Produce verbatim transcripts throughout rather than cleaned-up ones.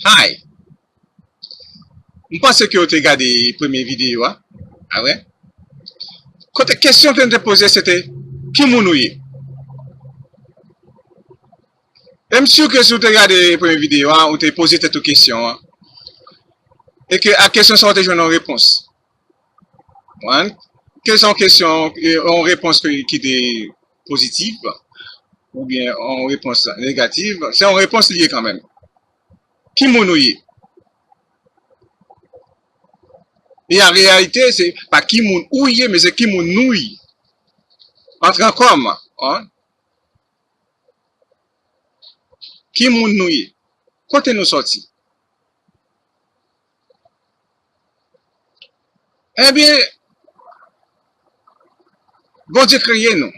Hi. M panse ke w te gade premye videyo a. A vre? Kote kesyon ke m te poze, se te, ki moun ou ye? E m si ke si w te gade premye videyo a, ou te poze tèt ou kesyon an. E ke a kesyon sa, ou te jwenn yon repons. Konprann? Ke se yon kesyon, yon repons ki, ki te pozitif, oubyen yon repons negatif, se yon repons li ye kanmenm. Ki moun ou ye? E an reyalite, se pa ki moun ou ye, men se ki moun nou ye. Antre an kòm, an. Ki moun nou ye? Kote nou sòti? Ebyen, Bondye kreye nou.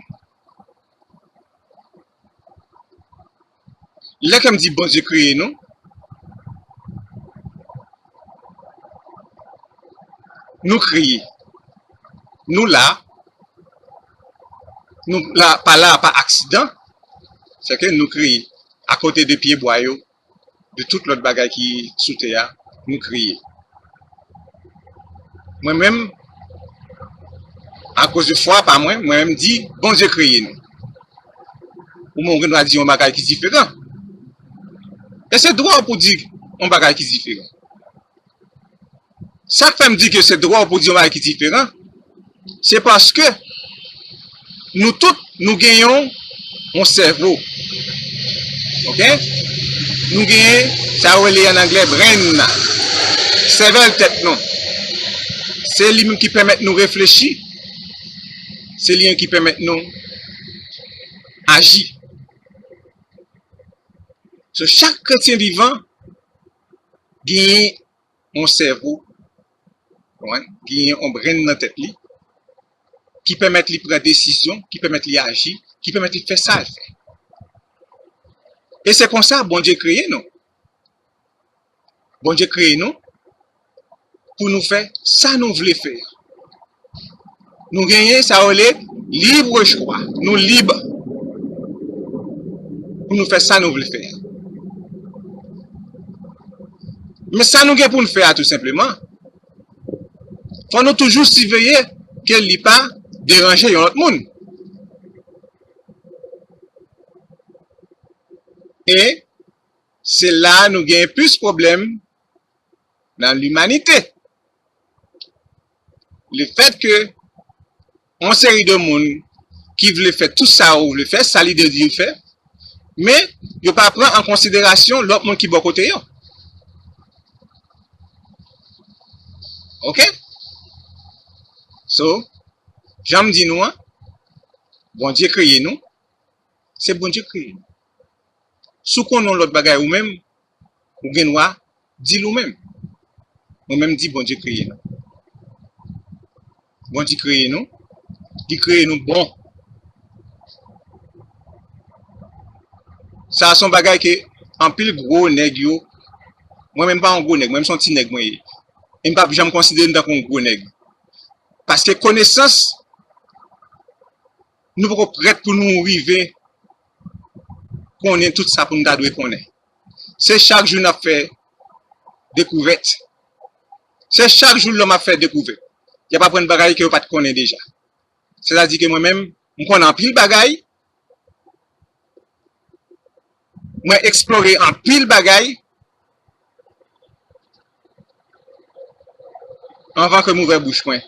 Lè ke m di Bondye kreye nou, nou kreye. Nou la, nou la, pa la pa aksidan, se ke nou kreye. Akote de pyebwa yo, de tout lòt bagay ki sou tè a, nou kreye. Mwen menm, akoz de fwa pa mwen, mwen menm di, Bondye kreye nou. Ou menm, ou gen dwa di yon bagay ki diferan. E se dwa w pou di yon bagay ki diferan. Sa k fè m di ke se dwa w pou di yon bagay ki diferan, se paske nou tout, nou gen yon, yon sèvo. Oke? Nou gen sa yo rele an anglè brain nan. Sèvèl tèt nou. Se li menm ki pèmèt nou reflechi. Se li menm ki pèmèt nou aji. So, chak kretyen vivan gen yon sèvo, konprann? Genyen yon brenn nan tèt li ki pèmèt li pran desizyon, ki pèmèt li aji, ki pèmèt li fè sa l fè. E se konsa Bondye kreye nou. Bondye kreye nou pou nou fè sa nou vle fè. Nou genyen sa yo rele libre choix. Nou lib pou nou fè sa nou vle fè. Men sa nou gen pou n fè a, tou senpleman, fò nou toujou siveye ke li pa deranje yon lòt moun. E se la nou gen plis pwoblèm nan limanite. Lefèt ke yon seri de moun ki vle fè tout sa yo vle fè, sa lide di yo fè, men yo pa pran an konsiderasyon lòt moun ki bò kote yo. Oke? So, jan m di nou an, Bondye kreye nou, se Bondye kreye nou. Si w konnen yon lòt bagay ou menm, ou gen dwa di l ou menm. Mwen menm di Bondye kreye nou. Bondye kreye nou. Li kreye nou bon. Sa a se yon bagay ke anpil gwo nèg yo, mwen menm pa yon gwo nèg, mwen menm se yon ti nèg mwen ye. E m p ap janm konsidere m tankou yon gwo nèg. Paske konesans, nou poko prèt pou nou rive konnen tout sa pou nou ta dwe konnen. Se chak jou n ap fè dekouvèt. Se chak jou lòm ap fè dekouvèt. Y ap aprann bagay ke yo pa t konnen deja. Sètadi ke mwen menm, m konnen anpil bagay, mwen eksplore anpil bagay anvan ke m ouvè bouch mwen.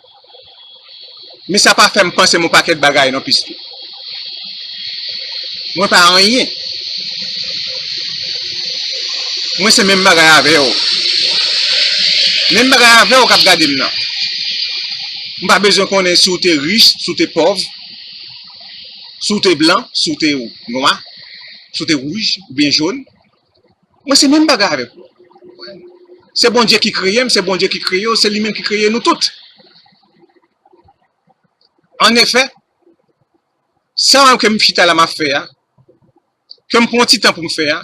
Men sa pa fè m panse m yon pakèt bagay non, piske mwen pa anyen. Mwen se menm bagay avè w. Menm bagay avè w k ap gade m nan. M pa bezwen konnen si w te rich, si w te pòv, si w te blan, si w te nwa, si w te wouj oubyen jòn. Mwen se menm bagay avèk ou. Se Bondye ki kreye m, se Bondye ki kreye w, se li menm ki kreye nou tout. Annefè, sa menm ke m chita la m ap fè a, ke m pran ti tan pou m fè a,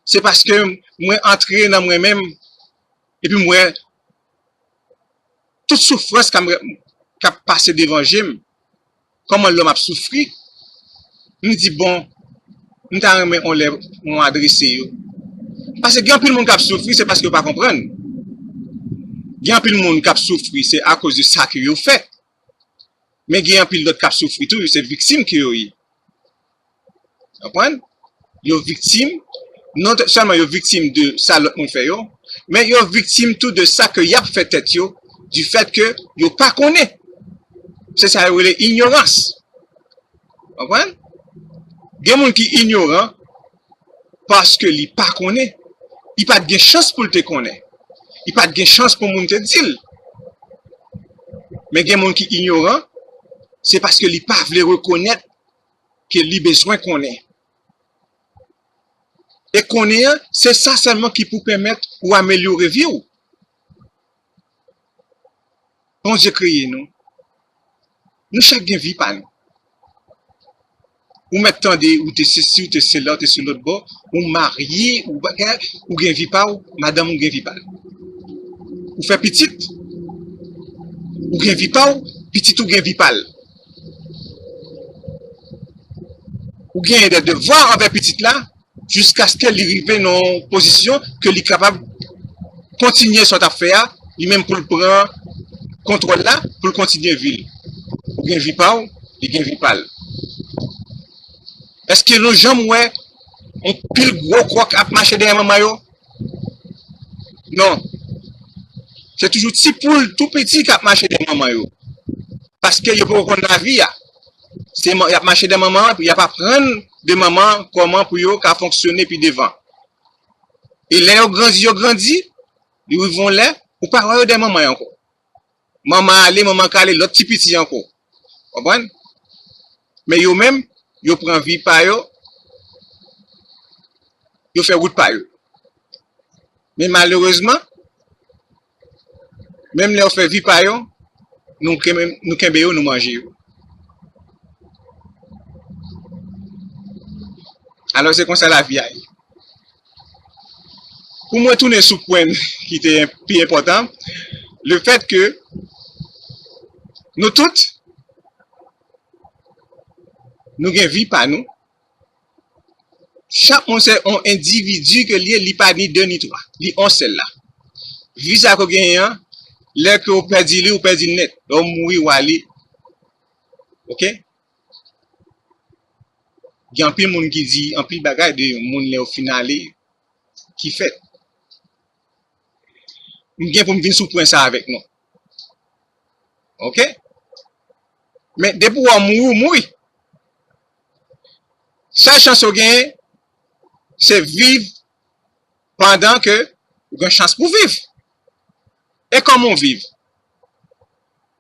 se paske mwen antre nan mwen menm, epi m wè tout soufrans k ap, k ap pase devan je m, kòman lòm ap soufri, m di, bon, m ta renmen yon lè mwen adrese yo. M Paske gen anpil moun k ap soufri, se paske yo pa konprann. Gen anpil moun k ap soufri, se akoz de sa ke yo fè. Men gen anpil lòt k ap soufri tou, se viktim ke yo ye. Konprann? Yo viktim, non sèlman yo viktim de sa lòt moun fè yo, men yo viktim tou de sa ke y ap fè tèt yo, du fait ke yo pa konnen. Se sa yo rele inyorans. Konprann? Gen moun ki inyoran paske li pa konnen. Li pa t gen chans pou l te konnen. Li pa t gen chans pou moun te di l. Men gen moun ki inyoran, se paske li pa vle rekonèt ke li bezwen konnen. E konnen an, se sa sèlman ki pou pèmèt ou amelyore vi w. Bondye kreye nou. Nou chak gen vi pa nou. Ou mèt tande, ou te sesi, ou te sela, ou te sou lòt bò, ou marye, ou bagay, ou gen vi pa w, madanm ou gen vi pa l. Ou fè pitit, ou gen vi pa w, pitit ou gen vi pa l. Ou gen de devwa anvè pitit la, jiskaske li rive nan yon pozisyon ke li kapab kontinye sa w t ap fè a, li menm pou l pran kontwòl la, pou l kontinye vi l. Ou gen vi pa w, li gen vi pa l. Èske nou janm wè yon pil gwo kòk ap mache dèyè manman yo? Non. Se toujou ti poul tou piti k ap mache dèyè manman yo. Paske yo poko konn lavi a. Se man- y ap mache dèyè manman an, epi y ap aprann de manman an kòman pou yo ka fonksyone pi devan. E lè yo grandi, yo grandi, li rive yon lè, ou pa wè yo dèyè manman yo ankò. Manman ale, manman kale, lòt ti piti ankò. Konprann? Men yo menm, yo pran vi pa yo, yo fè wout pa yo. Men malerezman, menm lè yo fè vi pa yo, nou kenbe, nou kenbe yo, nou manje yo. Alò, se konsa lavi a ye. Pou mwen tounen sou pwen ki te pi enpòtan, le fèt ke nou tout, nou gen vi pa nou. Chak moun se yon endividi ke li ye, li pa ni de ni twa. Li yon sèl la. Vi sa ke w genyen an, lè ke w pèdi li, ou pèdi l nèt. Lè w mouri, w ale. Oke? Gen anpil moun ki di anpil bagay de moun lè yo fin ale ki fèt. M gen pou m vin sou pwen sa avèk nou. Oke? Men depi w mouri, w mouri. Sèl chans ou genyen, se viv pandan ke ou gen chans pou viv. E kòman w viv?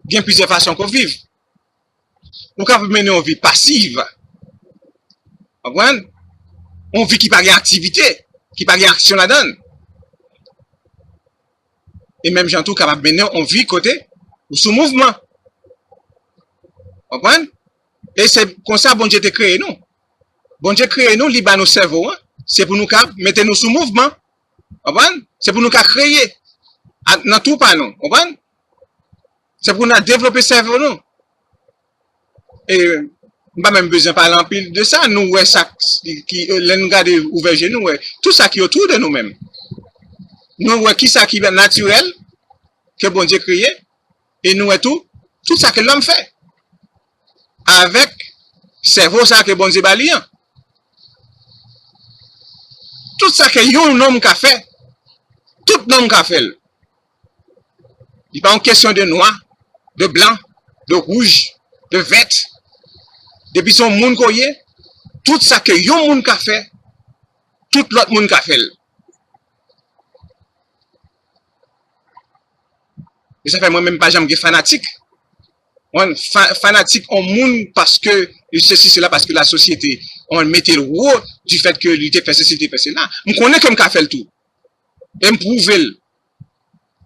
Gen plizyè fason ke w viv. Ou kapab mennen yon vi pasiv. Konprann? Yon vi ki pa gen aktivite, ki pa gen aksyon ladan l. E menm jan tou, ou kapab mennen yon vi kote ou sou mouvman. Konprann? E se konsa Bondye te kreye nou. Bondye kreye nou, li ba nou sèvo an, se pou nou ka mete nou sou mouvman. Konprann? Se pou nou ka kreye a- nan tou pa nou. Konprann? Se pou nou devlope sèvo nou. E m pa menm bezwen pale anpil de sa. Nou wè sa ki, ki, lè nou gade ouvè je nou, wè tout sa ki otou de nou menm. Nou wè ki sa ki natirèl ke Bondye kreye, e nou wè tou, tout sa ke lòm fè. Avèk sèvo sa ke Bondye ba li an. Tout sa ke yon nonm ka fè, tout nonm ka fè l. Li pa yon kesyon de nwa, de blan, de wouj, de vèt. Depi se yon moun ke w ye, tout sa ke yon moun ka fè, tout lòt moun ka fè l. E sa fè mwen menm pa janm gen fanatik. Mwen fa- fanatik on moun paske sesi sela, paske lasosyete, mwen mete l wo du fait que li te fè sesi, li te fè sela. M konnen ke m ka fè l tou. E m pwouve l.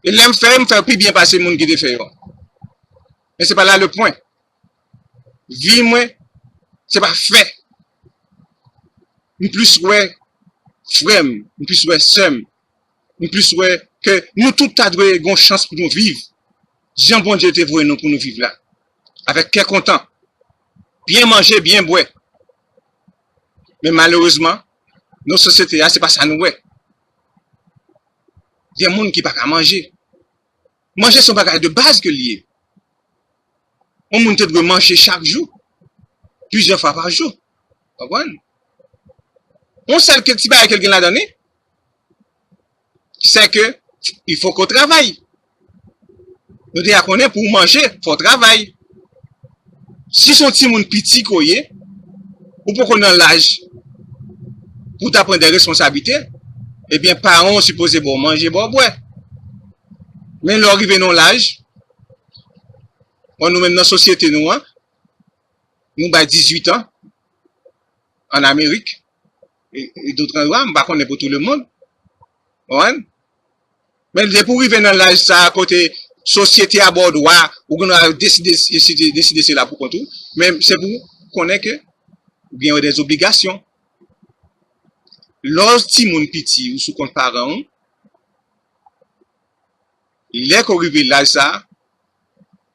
E lè m fè, m fè pi byen pase moun ki te fè yo. Men se pa la le pwen. Vi mwen, se pa fè. M plis wè frè m, m plis wè sè m, m plis wè ke nou tout ta dwe gen chans pou nou viv jan Bondye te voye nou pou nou viv la. Avèk kè kontan, byen manje, byen bwè. Men malerezman, nan sosyete a, se pa sa nou wè. Gen moun ki pa ka manje. Manje se yon bagay de baz ke l ye. Yon moun te dwe manje chak jou, plizyè fwa pa jou. Konprann? Yon sèl ke ti bagay ke l gen ladan li, c'est que il faut qu'on travaille. Nou deja konnen pou w manje, fò w travay. Si se yon timoun piti ke w ye, ou poko nan laj pou w ta pran de responsablite, ebyen, paran w sipoze ba w manje, ba w bwè. Men lè w rive nan yon laj, bon, nou menm nan sosyete nou an, nou bay dizuit an, an Amerik, e, e dòt andwa, m pa konnen pou tout le monde. Konprann? Men depi w rive nan laj sa a kote sosyete a ba w dwa, ou gen dwa deside, deside, deside sela pou kont ou, men se pou w konnen ke ou gen de obligasyon. Lè w timoun piti, ou sou kont paran w, lè ke w rive laj sa a,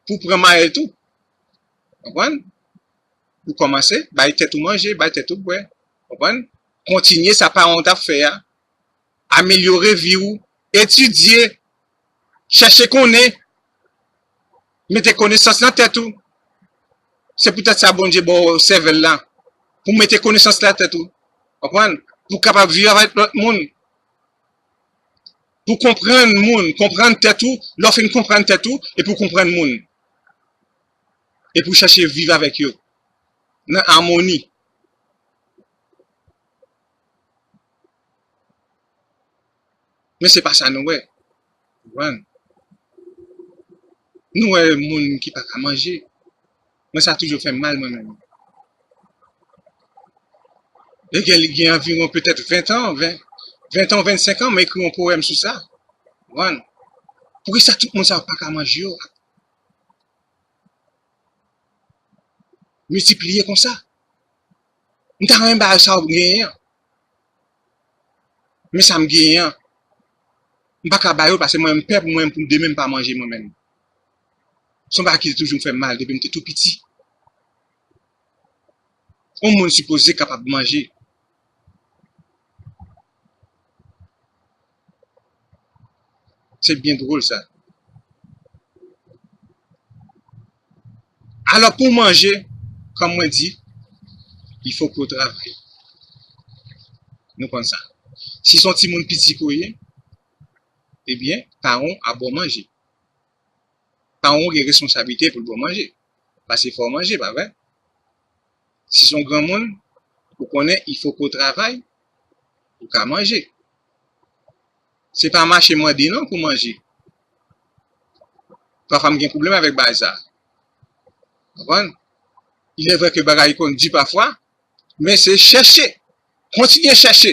pou w pran mayèl tou. Konprann? Pou kòmanse, bay tèt ou manje, bay tèt ou bwè. Konprann? Kontinye sa paran w t ap fè a. Amelyore vi w. Etidye. Chèche konnen. Mete konesans nan tèt ou. Se poutèt sa Bondye ba w sèvèl la. Pou mete konesans nan tèt ou. Konprann? Pou w kapab viv avèk lòt moun. Pou konprann moun, konprann tèt ou, lè w fin konprann tèt ou, epi w konprann moun. Epi w chèche viv avèk yo nan amoni. Men se pa sa nou wè. Konprann? Nou wè moun ki pa ka manje. Mwen, sa toujou fè m mal, mwen menm. E gen, li gen anviwon petèt ven tan, ven, ven tan, vennsenk an, mwen ekri yon powèm sou sa. Konprann? Poukisa tout moun sa yo pa ka manje yo? Miltipliye konsa. M ta renmen ba yo sa yo genyen an. Men sa m genyen an, m pa ka ba yo l paske mwen menm pè pou mwen menm, pou demen m pa manje mwen menm. Se yon bagay ki te toujou fè m mal depi m te tou piti. Yon moun sipoze kapab manje. Se byen dwòl sa. Alò, pou w manje, kòm mwen di, il faut que w travay. Nou konn sa. Si se yon timoun piti ke w ye, ebyen, paran w ap ba w manje. Paran w gen responsablite pou l ba w manje. Paske fò w manje, pa vre? Si se yon granmoun, ou konnen, il faut que w travay, ou ka manje. Se pa mache mande non pou manje. Pafwa m gen pwoblèm avèk bagay sa. Konprann? Il est vrai que bagay konn di pafwa, men se chèche. Kontinye chèche.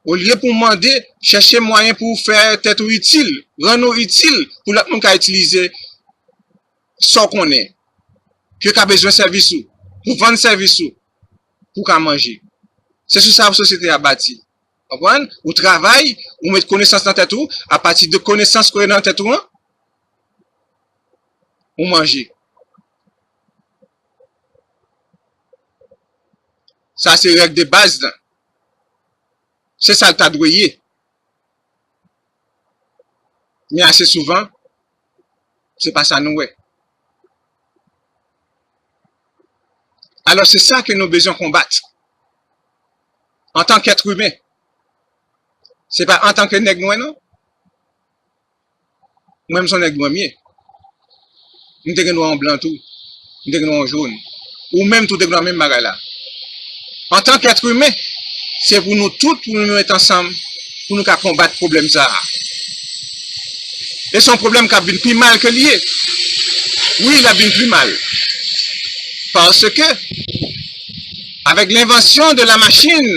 Olye pou w mande, chèche mwayen pou w fè tèt ou itil, rann ou itil pou lòt moun ka itilize sa w konnen. Ke ka bezwen sèvis ou, pou vann sèvis ou, pou w ka manje. Se sou sa sosyete a bati. Konprann? Ou travay, ou met konesans nan tèt ou, apati de konesans ke w gen nan tèt ou an, ou manje. Sa se règ de baz lan. Se sa l ta dwe ye. Men ase souvan, se pa sa nou wè. Alò, se sa ke nou bezwen konbat. Antanke èt imen. Se pa antanke nèg nwè, non. Mwen menm se yon nèg nwè m ye. M te gen dwa yon blan tou. M te gen dwa yon jòn. Ou menm tou te gen dwa menm bagay la. Antanke èt imen, se pou nou tout, pou nou met ansanm, pou nou ka konbat pwoblèm sa a. E se yon pwoblèm k ap vin pi mal ke l ye. Wi, l ap vin pi mal. Paske, avèk lenvansyon de la machin,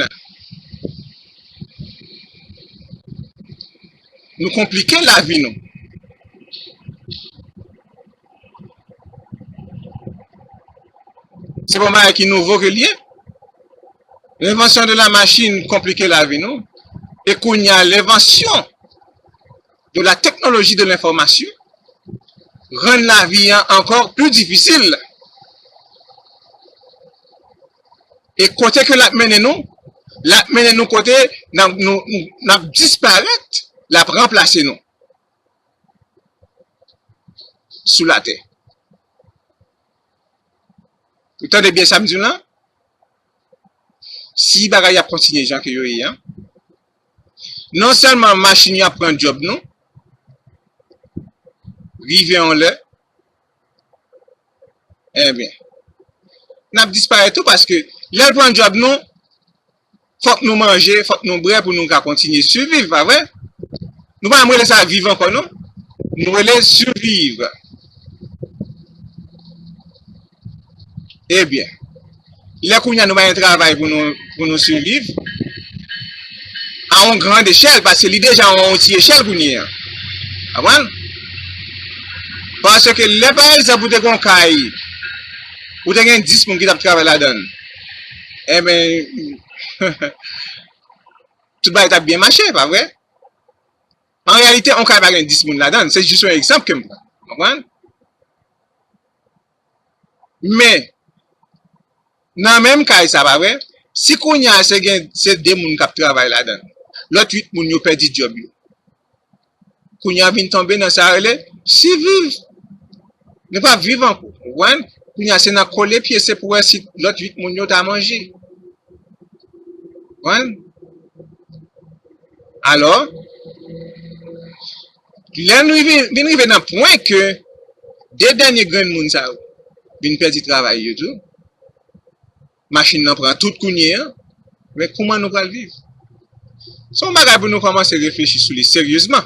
nou konplike lavi nou. Se pa yon bagay ki nouvo ke l ye. Lenvansyon de la machin konplike lavi nou. E kounye a, lenvansyon de la teknoloji de lenfòmasyon rann lavi an ankò pli difisil. E kote ke l ap mennen nou, L ap mennen nou kote n ap, nou, nou, n ap disparèt, l ap ranplase nou sou latè. Ou tande byen sa m di w lan? Si bagay ap kontinye jan ke yo ye an, non sèlman machin yo ap pran djòb nou, rive yon lè, ebyen, n ap disparèt tou, paske lè l pran djòb nou, fòk nou manje, fòk nou bwè pou nou ka kontinye siviv, pa vre? Nou pa menm rele sa viv ankò, non. Nou rele siviv. Ebyen, lè kounye a nou pa gen travay pou nou, pou nou siviv, a yon grand echèl, paske li deja yon ti echèl kounye a. Konprann? Paske lè, pa egzanp, ou te gen yon kay, ou te gen dis moun ki t ap travay ladan l, enben, tout bagay t ap byen mache, pa vre? An reyalite, yon kay pa gen dis moun ladan l. Se jis yon egzanp ke m pran. Konprann? Men, nan menm kay sa, pa vre? Si kounye a se gen, se de moun k ap travay ladan l, lòt uit moun yo pèdi djòb yo. Kounye a vin tonbe nan sa yo rele siviv. Nou p ap viv ankò. Ou konprann? Kounye a se nan kole pye, se pou wè si lòt uit moun yo ta manje. Konprann? Alò, lè nou vin, vin rive nan pwen ke de dènye grenn moun sa yo vin pèdi travay yo tou, machin nan pran tout kounye a, men kòman nou pral viv? Se yon bagay pou nou kòmanse reflechi sou li seryezman.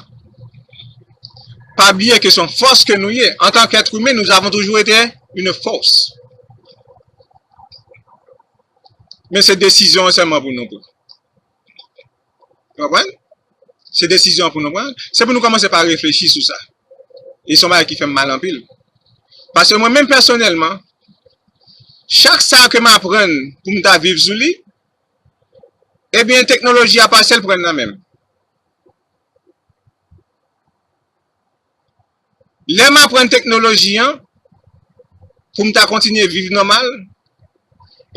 Pa bliye ke se yon fòs ke nou ye. Antan k èt imen, nous avons toujours été une force. Men se desizyon an sèlman pou nou pran. Konprann? Se desizyon an pou nou pran. Se pou nou kòmanse pa reflechi sou sa. E se yon bagay ki fè m mal anpil. Paske mwen menm pèsonèlman, chak sa ke m aprann pou m ta viv sou li, ebyen, teknoloji a pase l pran nan men m. Lè m aprann teknoloji an, pou m ta kontinye viv nòmal,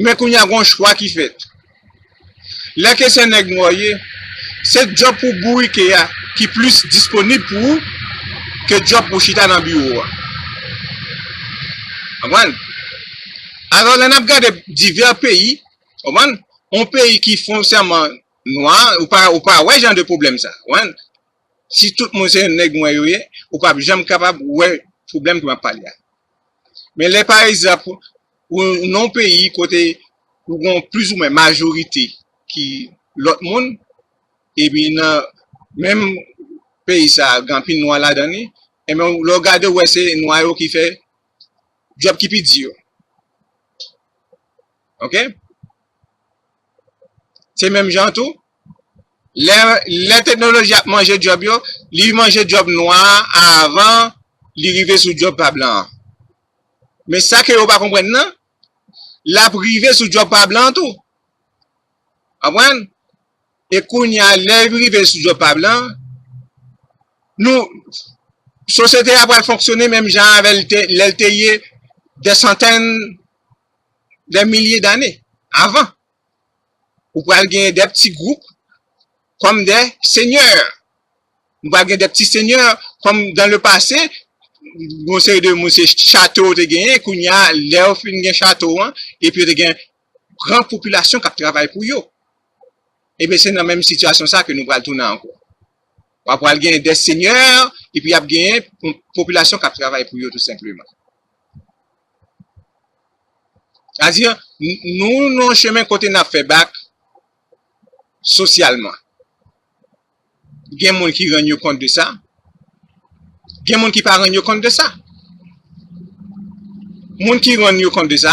men kounye a gon chwa ki fèt. Lè ke se nèg nwa w ye, se djòb pou bourike a ki plis disponib pou ou ke djòb pou chita nan biwo a. Konprann? Alò, lè n ap gade divè peyi, konprann? Yon peyi ki fonsyèman nwa, ou pa, ou pa wè jan de pwoblèm sa. Konprann? Si tout moun se nèg nwa yo ye, ou p ap janm kapab wè pwoblèm ke m ap pale a. Men lè, pa egzanp, ou nan yon peyi kote ou gen plizoumwen majorite ki lòt moun, epi nan menm peyi sa a, gen anpil nwa ladan li, enben, lè w gade, w wè se nwa yo ki fè djòb ki pi di yo. Oke? Se menm jan tou, lè, lè teknoloji ap manje djòb yo, li manje djòb nwa a avan li rive sou djòb pa blan an. Men sa ke yo pa konprann nan, l ap rive sou djòb pa blan an tou. Konprann? E kounye a, lè l rive sou djòb pa blan, nou, sosyete a pral fonksyone menm jan avè l te, lè l te ye dè santèn, dè milye dane avan. Ou pral gen de ti gwoup kòm de senyè. Nou pral gen de ti senyè, kòm dans le passé, yon seri de moun se chato yo te genyen, kounye a, lè yo fin gen chato an, epi yo te gen gran popilasyon k ap travay pou yo. Ebyen, se nan menm sitiyasyon sa ke nou pral tounen ankò. W ap pral gen de senyè, epi y ap gen yon popilasyon k ap travay pou yo, tou senpleman. Sètadi, n-, nou nan yon chemen kote n ap fè bak sosyalman. Gen moun ki rann yo kont de sa, gen moun ki pa rann yo kont de sa. Moun ki rann yo kont de sa,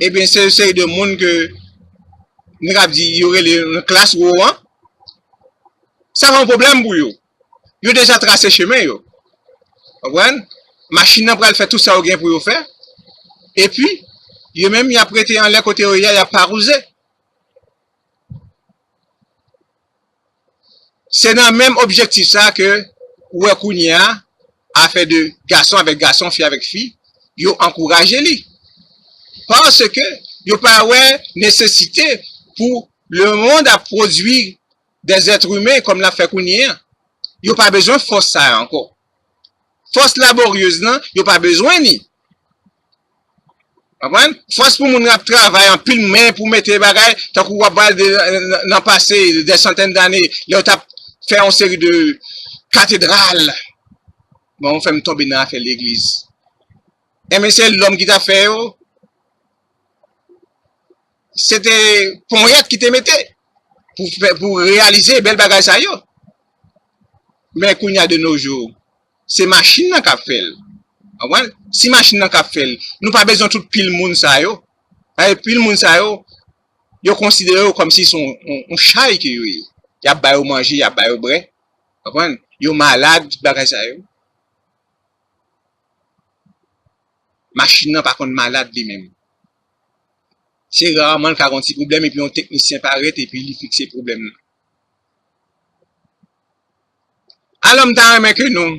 ebyen, se yon seri de moun ke nou ka di yo rele nan klas wo an. Sa pa yon pwoblèm pou yo. Yo deja trase chemen yo. Konprann? Machin nan pral fè tout sa yo gen pou yo fè. Epi, yo menm, y ap rete anlè kote yo ye a, y ap parouze. Se nan menm objektif sa ke ou wè kounye a, afè de gason avèk gason, fi avèk fi, yo ankouraje li. Paske yo pa wè nesesite pou Lemonn ap pwodui des êtres humains kòm l ap fè kounye a. Yo pa bezwen fòs sa a ankò. Fòs laboryez lan, yo pa bezwen li. Konprann? Fòs pou moun ap travay anpil men pou mete bagay, tankou w ap pale de, nan, nan pase, des centaines d'années, lè yo t ap fè yon seri de katedral. Bon, ou fè m tonbe nan afè legliz. Enben, se lòm ki t ap fè yo. Se te ponyèt ki te mete pou fè, pou reyalize bèl bagay sa yo. Men kounye a de nos jours, se machin nan k ap fè l. Konprann? Si machin nan k ap fè l, nou pa bezwen tout pil moun sa yo. Sa vle di pil moun sa yo, yo konsidere yo kòmsi se yon, yon, yon chay ke yo ye. Y ap ba yo manje, y ap ba yo bwè. Konprann? Yo malad, tout bagay sa yo. Machin nan pa konn malad li menm. Se raman l ka gen yon ti pwoblèm epi yon teknisyen parèt epi li fikse pwoblèm nan. Alò, m ta renmen ke nou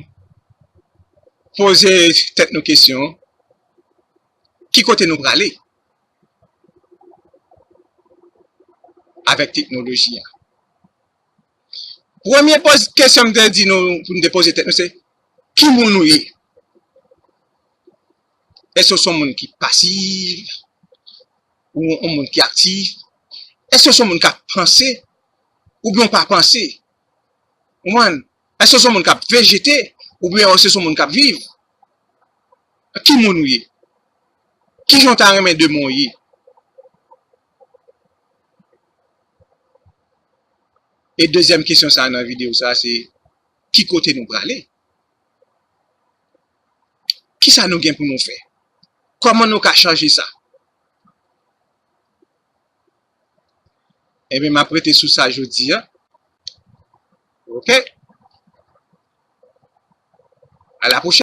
poze tèt nou kesyon, ki kote nou prale avèk teknoloji a? Premye poz, kesyon m te di nou, pou nou te poze tèt nou, se, ki moun ou ye? Èske w se yon moun ki pasif? Ou yon moun ki aktif? Èske w se yon moun k ap panse? Oubyen w pa panse? Ou konprann? Èske w se yon moun k ap vejete? Oubyen èske w se yon moun k ap viv? Ki moun ou ye? Kijan w ta renmen demen w ye? E dezyèm kesyon sa a nan videyo sa a, se ki kote nou prale? Kisa nou gen pou nou fè? Kòman nou ka chanje sa? Ebyen, m ap rete sou sa jodi a. Ok? À la prochaine.